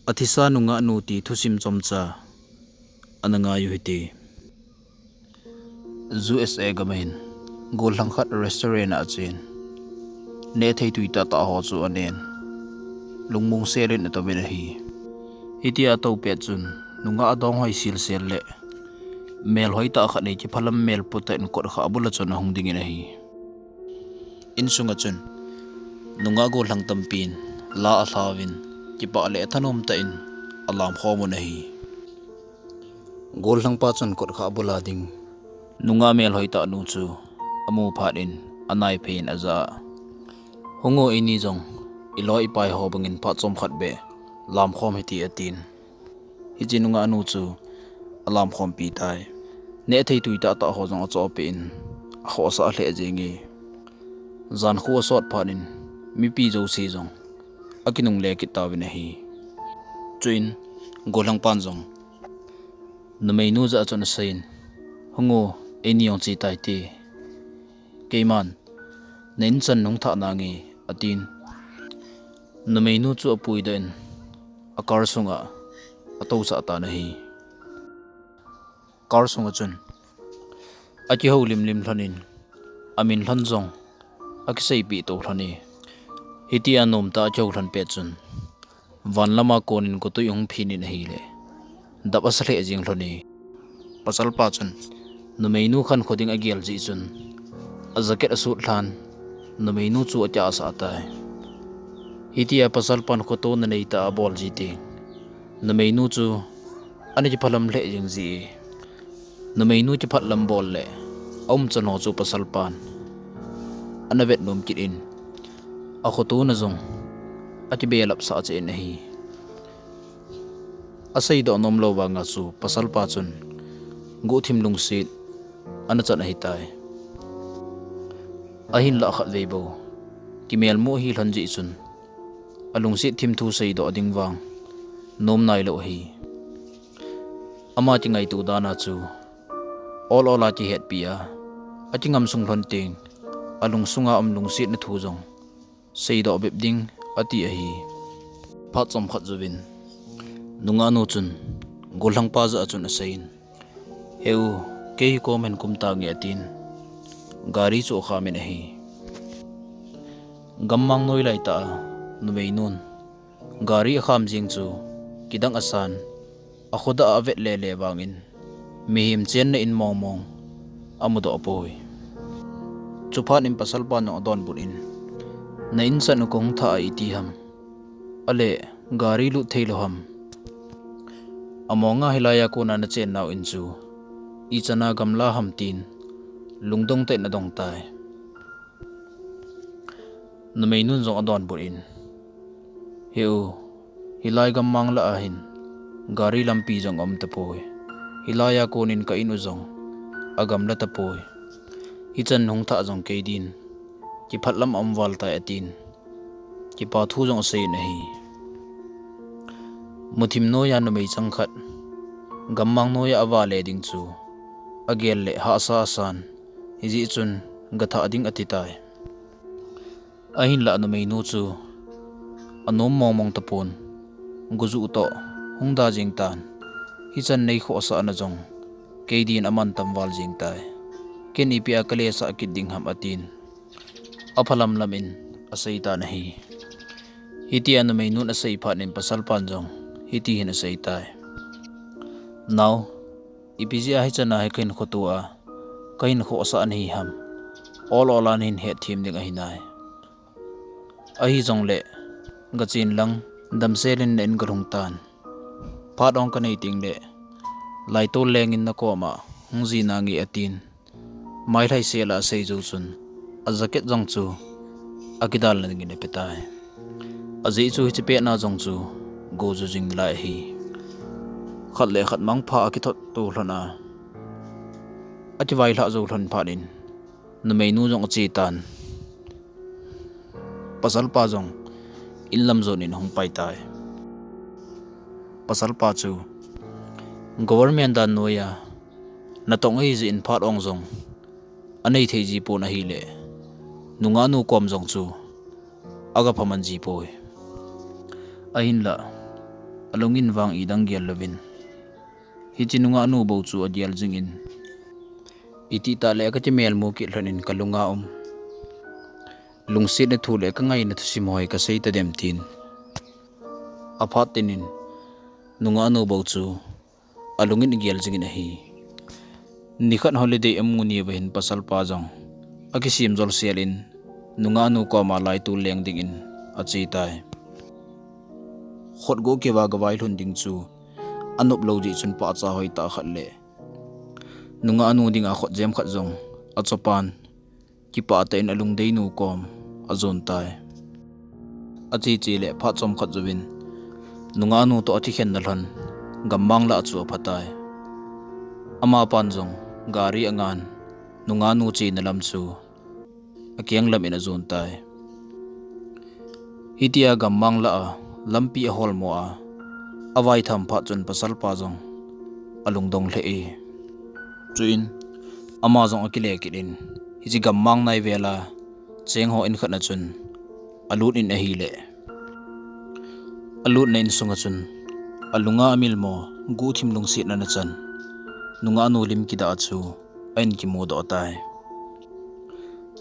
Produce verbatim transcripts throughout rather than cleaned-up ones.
Athisa nungah nu ti thusim chomcha ana ngai u hite. U S A gam ahin gollhang khat restaurant a achen, nehthei tui tahtah ho chu anen, lungmong selin atouvin ahi. Hitia atou pet chun nungah adong hoi silsel le melhoi tah khat nei kiphalam mel putah in kotkha bula chun ahung dingin ahi. Insunga chun nungah gollhang tampin la alhauvin, kipah le thanom tah in alamkhom un ahi. Gollhangpa chun kotkha bula ding nungah melhoi tah nu chu amu phat in anaiphei in aja a, "Hung o, eini jong iloi ipai ho bangin phat chomkhat beh lamkhom hite," atin. Hiche nungah nu chu alamkhompi tai. Nehthei tui tahtah ho jong achohpeh in akhohsah lheh jenge. Jankho asot phat in mipi jouse jong akinungle kit tauvin ahi. Chuin gollhangpan jong numeinu jah a chun aseiyin, "Hung o, eini jong che taite. Keiman na in chan nung thah nange," atin. Numeinu chu apuidoh in a car sunga atousah tan ahi. Car sunga chun akihoulim lim lhonin, amin lhon jong akiseipeh tou lhon e. Hitia nomtah a akihou lhon pet chun van lama konin gotui ahung phin in ahile, dap asa lheh jeng lhon e. Pasalpa chun numeinu khankho ding agel jeh chun a jacket asut lhan, numeinu chu akiahsah tai. Hitia pasalpan khotona neitah a abol jiteng numeinu chu ana kiphalam lheh jeng ji e. Numeinu kiphalam bol le aumchan ho chu pasalpan ana vet nom kit in, akhotona jong akibelap sah cheh in ahi. Aseidoh nom lou vanga chu pasalpa chun guhthim lungset ana chan ahitai. Ahinlah khatvei bou kimelmu ahi lhon jeh chun alungset thim thu seidoh ding vang nom nailou ahi. Ama kingaito dan a chu ol ol a kihetpi a, akingam sung lhon teng alungsunga um lungsetna thu jong seidoh bep ding ati ahi. Phat chomkhat jouvin nungah nu chun gollhangpa jah a chun aseiyin, "He u, kei hi kom hin kum tange," atin gari chu akham in ahi. Gammang noi laitah a numeinun gari akham jeng chu kidang asan, akhodah a avet lele vangin mihem chenna in mongmong amudoh poi. Chuphat in pasalpan jong adonbut in, "Na in chan u kahung thah a iti ham? Ahile gari lut theilou ham? Amonga hilai a kona nachennau in chu ichan a gamla ham?" tin lungdong tah in adong tai. Numeinun jong adonbut in, "He u, hilai gammang lah a hin gari lampi jong aum tapoi. Hilai a konin ka in u jong agamla tapoi. Hichan hung thah jong kei din kiphatlam aum val tai," atin kipa thu jong aseiyin ahi. Muthim noiya numei chang khat gammang noiya avale ding chu agel le hahsa asan, hijeh chun gathah ding ati tai. Ahinlah numeinu chu anom mongmong tapon, gojuh toh hung da jeng tan. Hichan nei khohsahna jong kei din amantam val jeng tai. Ken ipi a kalesah kit ding ham atin aphalam lam in asei tan ahi. Hitia numeinun asei phat in pasalpan jong hiti hin asei tai. Nao, ipi jeh a hichan a hi kahin khoto a, kahin khohsah nahi ham? Ol ol a nahin hetthem ding ahi nai. Ahijongle, gachen lang, damsel in na in galhung tan. Phat ong kanei teng le, laitol lengin nakoma hung ji nange atin. Mailhai sel a asei jou chun, a jacket jong chu akidalna dingin apetai. Ajeh chu hiche petna jong chu goju jing nalai ahi. Khat le khat mangpha akithot to lhon a, akivailhah jou lhon phat in, numeinu jong ache tan. Pasalpa jong inlam jon in ahung pai tai. Pasalpa chu government dan noiya natong ahijeh in phat ong jong anei thei ji pon ahile, nungah nu kom jong chu agaphaman ji poi. Ahinlah, alungin vang idang gel louvin, hiche nungah nu bou chu agel jingin, itih tah le kati melmu kit lhonin kalunga um, lungsetna thu le kangaina thusim ho hi kasei tadem tin, aphat tinin nungah nu bou chu alungin agel jingin ahi. Nikhat holiday amu niuva hin pasalpa jong akisem jolsel in nungah nu koma laitol leng dingin achetai. Khutguh keuva gavai lhun ding chu anop lou jeh chun pahcha hoitah khat le nungah nu dinga khutjem khat jong achopan, kipah tah in alungdei nu kom ajon tai. Ache che le phat chomkhat jouvin nungah nu toh akikhenna lhon gammang lah chu aphatai. Amapan jong gari angan nungah nu chena lam chu akeng lam in ajon tai. Hitia gammang lah a lampi aholmo a avaitham phat chun pasalpa jong alungdong lheh e. Chuin ama jong akile kit in hiche gammang nai vela cheng ho in khat na chun alut in ahile, alutna insunga chun alunga amilmo guhthim lungsetna nachan nungah nu lim kidah chu ahin kimudoh tai.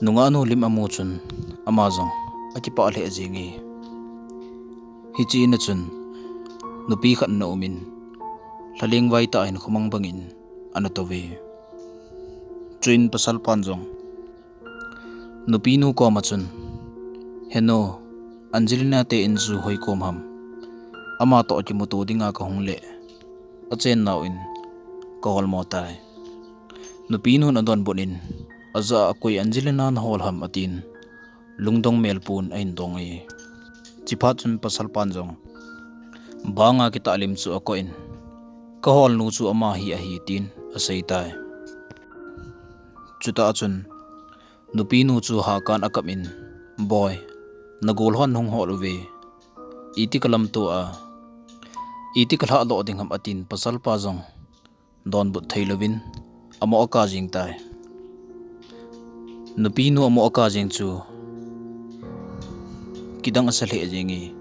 Nungah nu lim amu chun ama jong akipah lheh jenge. Hiche ina chun nupi khat ana umin, lhaleng vaitah in khomang bangin ana touve. Chuin pasalpan jong nupinu koma chun, Henu, Angelina te in chu hoi kom ham? Amatoh kimuto dinga kahung le, achen nauvin kaholmo tai. Nupinun adonbut in, Ajah a koi Angelina nahol ham? atin, lungdong melpon ahin donge. Chuphat chun pasalpan jong banga kitahlim chu akoh in, Kaholnu chu ama hi ahi, tin aseitai. Chutah chun nupinu chu hakan akap in, Boi, nagol hon hung hol uve. Iti kalamto a, iti kalhahdoh ding ham? atin pasalpa jong donbut theilouvin amoh aka jeng tai. Nupinu amoh aka jeng chu kidang asa lheh jenge.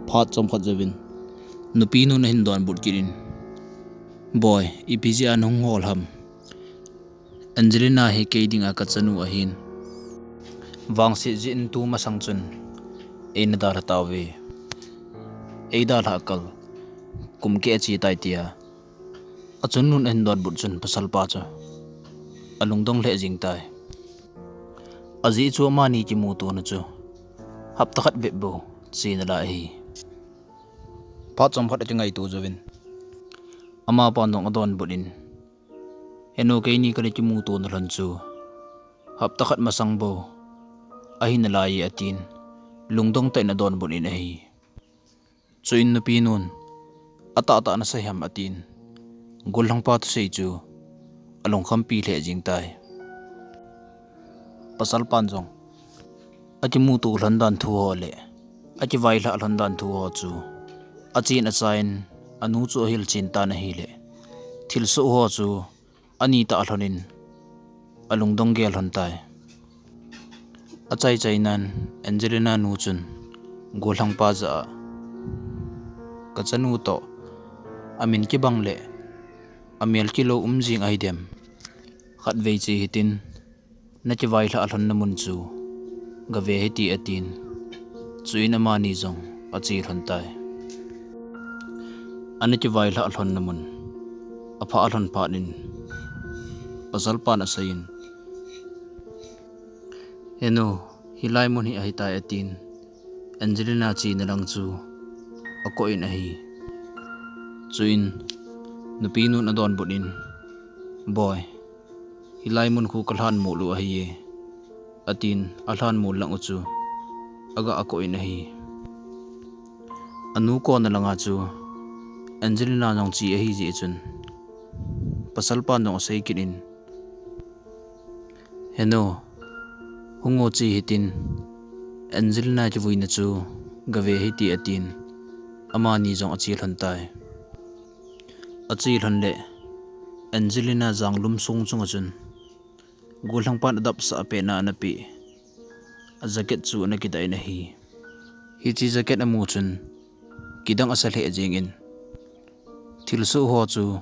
Phat chomkhat jouvin nupinun ahin donbut kit in, Boi, ipi jeh a nahung hol ham? Angelina hi kei dinga kachanu ahin, vangset jeh in tumasang chun eina dalha tauve. Eidalhah kal kum keh ache tai, tia achunun ahin donbut chun pasalpa chu alungdong lheh jeng tai. Ajeh chu amani kimutona chu hapta khat bep bou che nalai ahi. Phat chomkhat akingaito jouvin amapan jong adonbut in, Henu, keini kana kimutona lhon chu hapta khat masang bou ahi nalai e, atin lungdong tah in adonbut in ahi. Chuin nupinun, Atahtah nasei ham? atin gollhangpa thusei chu alungkhampi lheh jeng tai. Pasalpan jong akimuto lhon dan thu ho le akivailhah lhon dan thu ho chu achen achan anu chu ahilchen tan ahile, thilsoh ho chu anitah lhonin alungdong gel lhon tai. Achaichan Angelina nu chun gollhangpa jah a, Kachanu toh amin kibang le amel kilou um jeng ahidem? Khatvei che hitin, nakivailhah lhonna mun chu gave hite, atin. Chuin amani jong ache lhon tai. Ana kivailhah lhonna mun aphah lhon phat in pasalpan aseiyin, Henu, hilai mun hi ahitai, atin Angelina chena lang chu akoh in ahi. Chuin nupinun adonbut in, Boi, hilai mun khu kalhanmol u ahiye, atin alhanmol lang u chu aga akoh in ahi. Anu kona langa chu Angelina jong che ahijeh chun pasalpan jong asei kit in, Henu, hung o che hitin, Angelina kivuina chu gave hite, atin amani jong ache lhon tai. Ache lhon le Angelina janglum song chunga chun gollhangpan adapsah a petna ana peh a jacket chu ana kidah in ahi. Hiche jacket amu chun kidang asa lheh jingin, thilsoh ho chu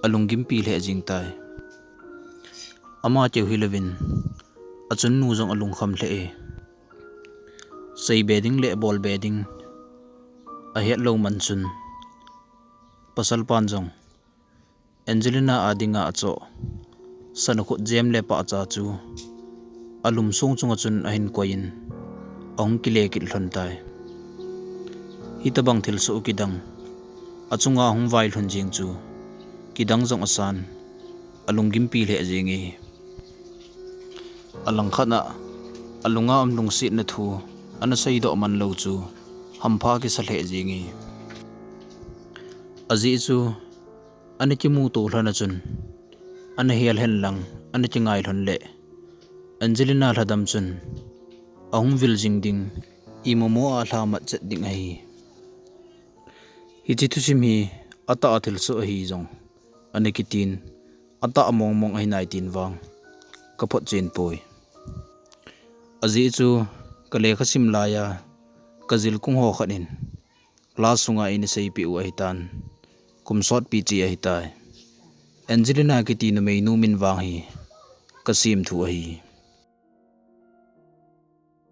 alunggimpi lheh jing tai. Ama keu hilouvin, achunnu jong alungkham lheh e. Seibe ding le bolbe ding ahet lou man chun, pasal pan jong Angelina a dinga achoh sana khutjem le pahcha chu alum sung chunga chun ahin koiyin, ahung kile kit lhon tai. Hitobang thilsoh kidang achunga ahung vai lhon jing chu, kidang jong asan, alunggimpi lheh jing e. Alangkhat a, alunga um lungsetna thu ana seidoh man lou chu, hampha kisa lheh jing e. Ajeh chu, ana kimuto lhon a chun, ana hel hen lang, ana kingai lhon le, Angelina lhadam chun, ahung vil jing ding, imamo a alha mat chet ding ahi. Hiche thusim hi, atah a thilsoh ahi jong, ana kitin, atah mong mong ahi nai tin vang, kaphotchen poi. Ajeh chu, kalekha sim laiya, kajilkung ho khat in, class sunga eina seipeh u ahitan, kum sotpi che ahitai. Angelina kiti numeinu min vang hi, kasim thu ahi.